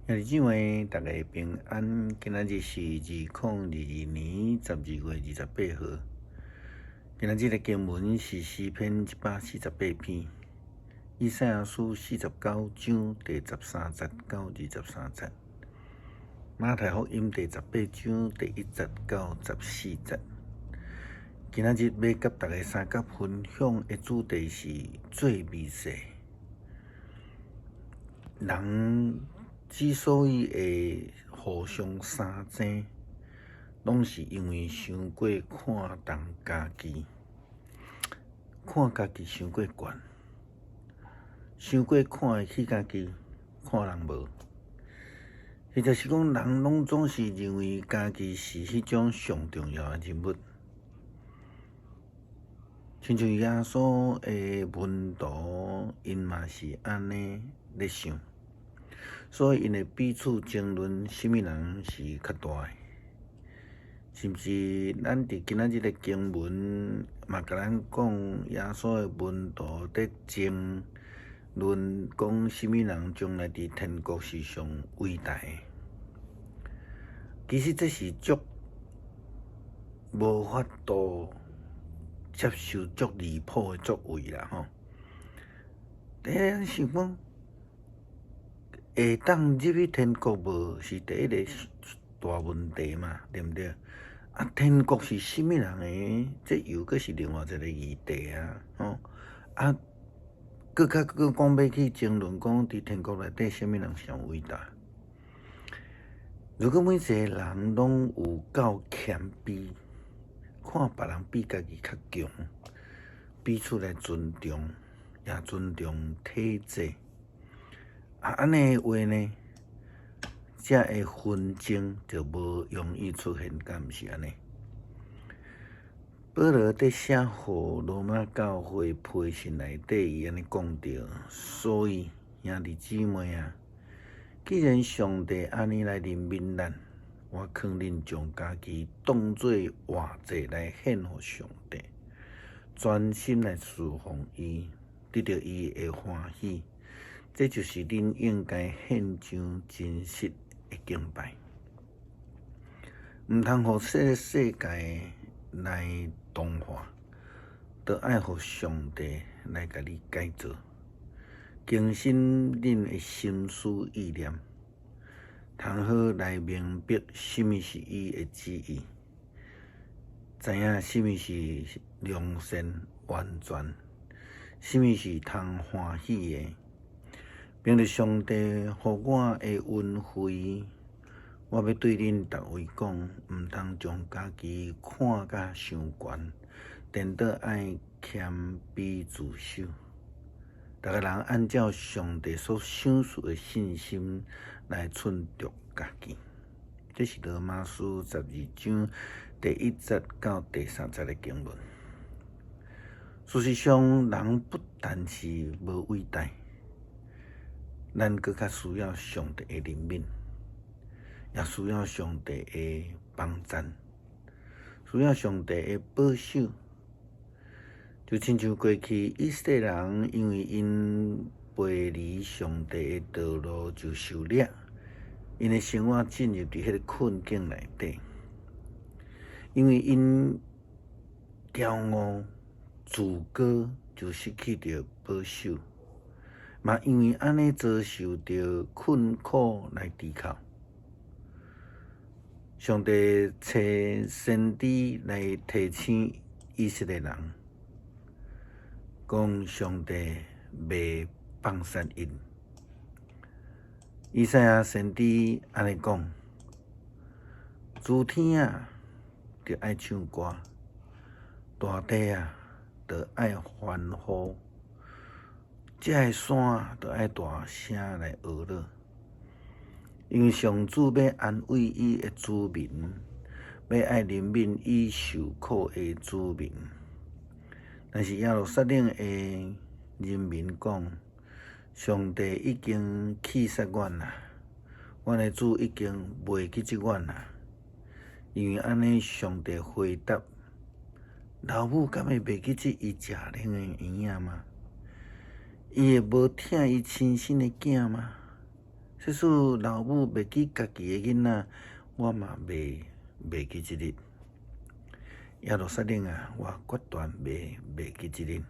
兄弟姊妹，逐家平安。今仔日是2022年12月28號。今仔日的經文是詩篇148篇，以賽亞書49章第13節到23節，馬太福音第18章第1節到14節。今仔日欲佮大家相佮分享的主題是做彌撒。人之所以會互相相爭，攏是因為傷過看重家己，看家己傷過懸，傷過看會起家己，看人無。或者是講，人攏總是認為家己是彼種上重要的人物。親像耶穌的門徒，𪜶嘛是按呢咧想。所以，𪜶會彼此爭論，啥物人是較大的。甚至咱佇今仔日的經文嘛，共咱講，耶穌的門徒佇爭論講，啥物人將來佇天國是上偉大的。其實這是足無法度接受、足離譜的作為啦吼。第一，咱想講，會當入去天國無，是第一個大問題嘛，對毋對？啊，天國是啥物人的？這又閣是另外一個議題啊，吼！啊，閣較閣講欲去爭論講，佇天國內底啥物人上偉大？如果每一個人攏有夠謙卑，看別人比家己較強，彼此來尊重，也尊重體制。啊，按呢的話呢，遮的紛爭就無容易出現，敢毋是按呢？保羅佇寫予羅馬教會批信內底，伊按呢講著，所以兄弟姊妹啊，既然上帝按呢來憐憫咱，我勸恁將家己當做活祭來獻予上帝，專心來侍奉伊，得著伊的歡喜。這就是恁應該獻上真實的敬拜，毋通予這個世界來同化，著愛予上帝來共你改造，更新恁的心思意念，通好來明白啥物是伊的旨意，知影啥物是良善完全，啥物是通歡喜的。憑著上帝予我的恩惠，我欲對恁逐位講，毋通將家己看甲傷懸，顛倒愛謙卑自守。逐个人按照上帝所賞賜的信心來秤著家己。這是羅馬書12章第1節到第3節的經文。事實上，人不但是無偉大。咱閣較需要上帝的憐憫，也需要上帝的幫贊，需要上帝的保守。就親像過去以色列人，因為𪜶背離上帝的道路就受掠，𪜶的生活進入佇彼个困境內底，因為𪜶驕傲自高，就失去著保守。嘛，因為按呢遭受著困苦來抵抗，上帝差先知來提醒以色列人，講上帝袂放殺𪜶。以賽亞先知按呢講：諸天啊，著愛唱歌；大地啊，著愛歡呼。這个山著愛大聲來呵咾，因為上主欲安慰伊的子民，欲愛憐憫伊受苦的子民。但是耶路撒冷的人民講：上帝已經棄殺阮啦，阮的主已經袂記得阮啦。因為按呢，上帝回答：老母敢會袂記得伊食奶的嬰仔嗎？伊會無疼伊親生的囝嗎？即使老母袂記家己的囡仔，我嘛袂袂記這日。耶路撒冷啊，我決斷袂袂記這日。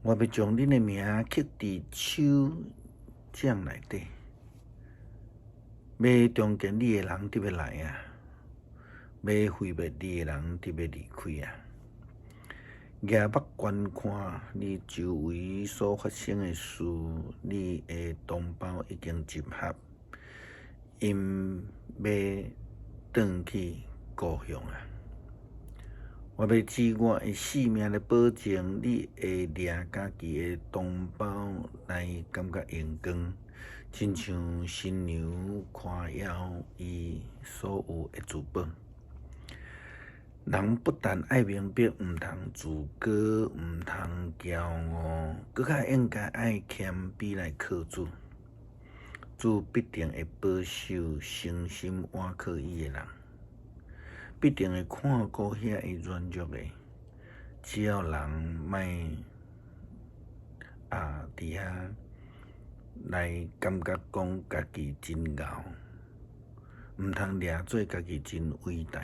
我欲將恁的名刻佇手掌內底。欲重建你的人得欲來啊！欲毀滅你的人得欲離開啊！舉目觀看你周圍所發生的事，你的同胞已經集合，𪜶欲轉去故鄉啊！我欲指我的性命來保證，你會掠家己的同胞來感覺榮光，親像新娘誇耀伊所有的珠寶。人不但愛明白，毋通自高，毋通驕傲，閣較應該愛謙卑來靠主。主必定會保守誠心倚靠伊的人，必定會看顧遐个軟弱的。只要人莫啊佇遐來感覺講家己真𠢕，毋通掠做家己真偉大。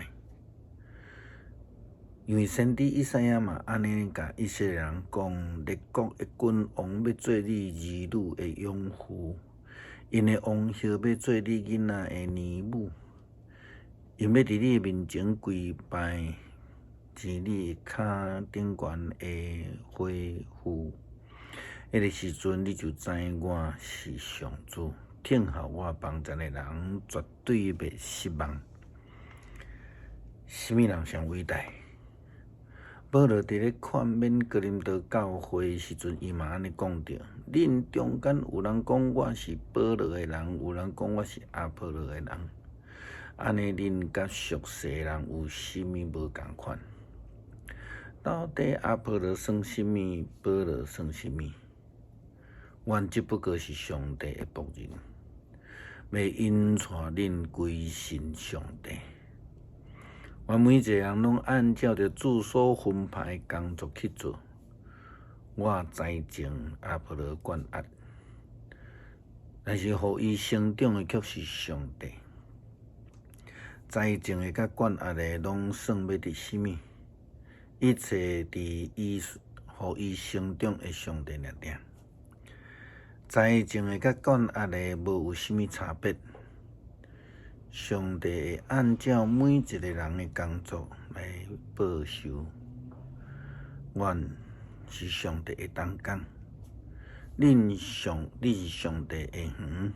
因為先知以賽亞嘛按呢共以色列人講：列國的君王欲做你兒女的養父，𪜶的王后欲做你囡仔的奶母，𪜶欲佇你面前跪拜，跣你跤頂懸的花馥。彼个時陣，你就知我是上主，等候我幫贊的人絕對袂失望。啥物人上偉大？保羅佇咧勸勉哥林多教會時陣，伊嘛按呢講著：恁中間有人講我是保羅的人，有人講我是阿波羅的人，按呢恁佮俗世人有啥物無仝款？到底阿波羅算啥物？保羅算啥物？阮只不過是上帝的僕人，欲引帶恁歸信上帝。阮每一个人攏按照著主所分派的工作去做。我栽種，阿波羅灌壓，但是予伊成長的卻是上帝。栽種的佮灌壓的，攏算欲得啥物？一切佇伊予伊成長的上帝爾爾。栽種的佮灌壓的無有啥物差別。上帝會按照每一个人的工作來報酬。阮是上帝的同工，恁是上帝的園，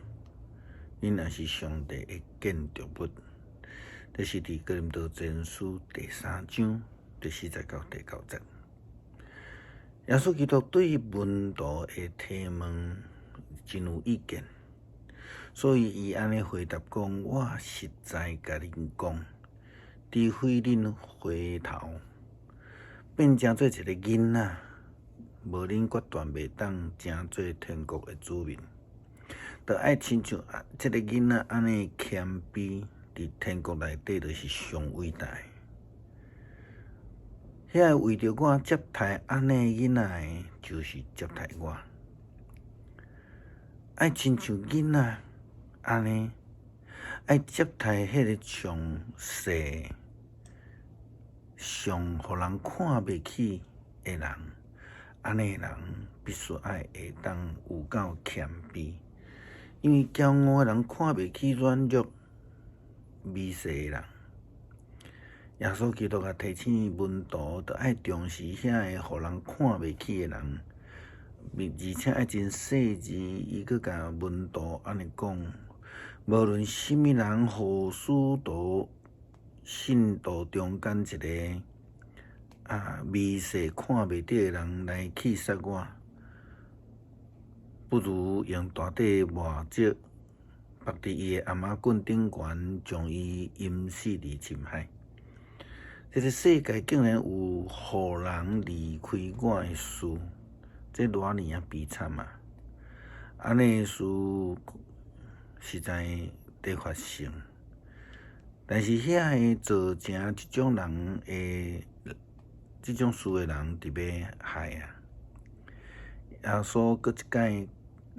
恁也是上帝的建築物。這是佇哥林多前書第三章第四節到第九節。耶穌基督對門徒的提問真有意見。所以伊按呢回答講：我實在共恁講，除非恁回頭，變成做一个囡仔，無恁決斷袂當成做天國的子民。著愛親像這个囡仔按呢謙卑，佇天國內底就是上偉大。遐个為著我接待按呢囡仔的，就是接待我。愛親像囡仔按呢，愛接待彼个上細、上予人看袂起的人，按呢的人必須愛會當有夠謙卑，因為驕傲的人看袂起軟弱、微細的人。耶穌基督也提醒門徒，著愛重視遐个予人看袂起的人。而且愛真細緻，伊閣共門徒按呢講：無論啥物人，予使徒信徒中間一个啊微細看袂著的人來棄殺我，不如用大塊磨石縛佇伊的頷仔棍頂懸，將伊淹死佇深海。這个世界竟然有予人離開我的事，這偌爾仔悲慘啊！按呢事實在佇發生，但是遐个造成這種人的這種事的人佇欲害啊！耶穌閣一擺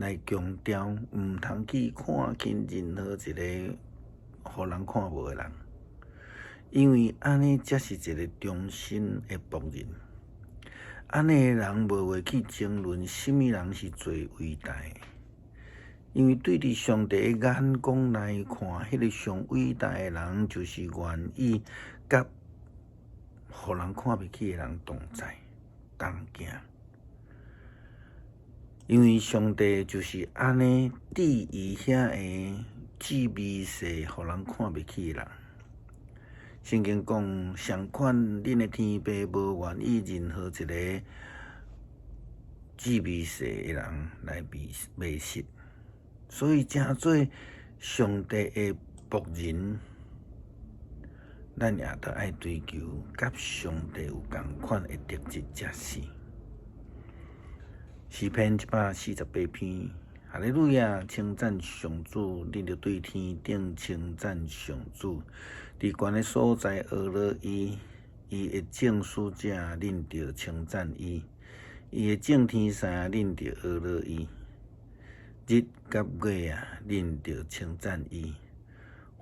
來強調，毋通去看輕任何一個予人看無的人，因為按呢才是一個忠心的僕人。按呢的人無會去爭論啥物人是最偉大的，因為對佇上帝的眼光來看，彼個上偉大的人就是願意佮予人看袂起的人同在同行。因為上帝就是按呢致意遐个至微細，予人看袂起的人。聖經講，相款，恁的天父無願意任何一個至微細的人來迷失，所以成做上帝的僕人，咱也著愛追求佮上帝有仝款的特質才是。詩篇148篇，哈利路亞！稱讚上主，恁著對天頂稱讚上主，佇懸的所在阿樂伊，伊的眾使者，恁著稱讚伊；伊的眾天使，恁著阿樂伊。日佮月啊，恁著稱讚伊；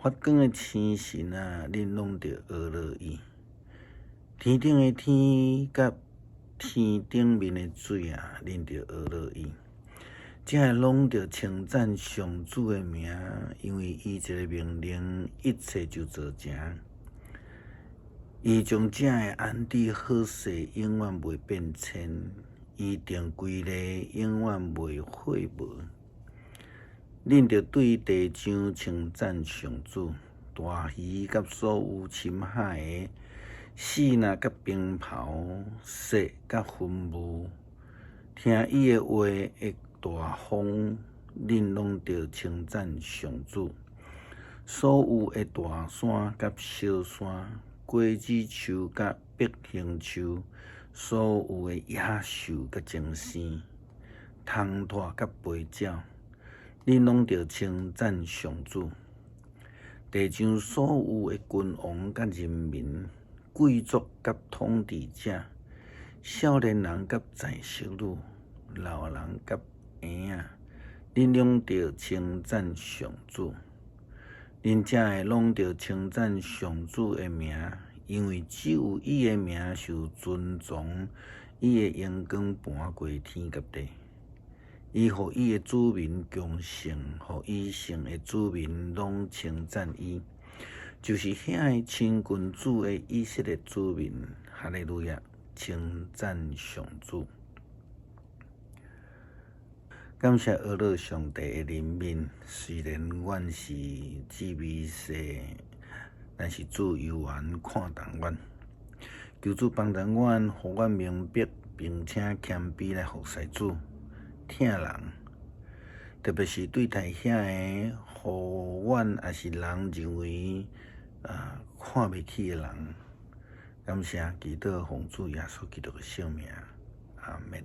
發光的星辰啊，恁攏著阿樂伊。天頂的天佮天頂面的水啊，恁著阿樂伊。這个攏著稱讚上主的名，因為伊一個命令，一切就做成。伊將這个安置好勢，永遠袂變遷；伊定規例，永遠袂廢無。恁著對地上稱讚上主，大魚佮所有深海的，死若佮冰雹，雪佮雲霧，聽伊的話的大風，恁攏著稱讚上主。所有的大山佮小山，果子樹佮碧杏樹，所有的野獸佮精牲，蟲豸佮飛鳥，恁攏著稱讚上主。地上所有的君王佮人民，貴族佮統治者，少年人佮在室女，老人佮嬰仔，恁攏著稱讚上主。恁這个攏著稱讚上主的名，因為只有伊的名受尊崇，伊的榮光盤過天佮地。伊予伊的子民強盛，予以聖的子民攏稱讚伊，就是遐个親近主的以色列子民。哈利路亞，稱讚上主。感謝阿樂上帝的憐憫，雖然阮是至微細，但是主猶原看重阮。求主幫助阮，予阮明白，並且謙卑來服侍主、疼人，特別是對待遐个予阮抑是人認為看袂起的人。感謝祈禱奉主耶穌基督的聖名，阿們。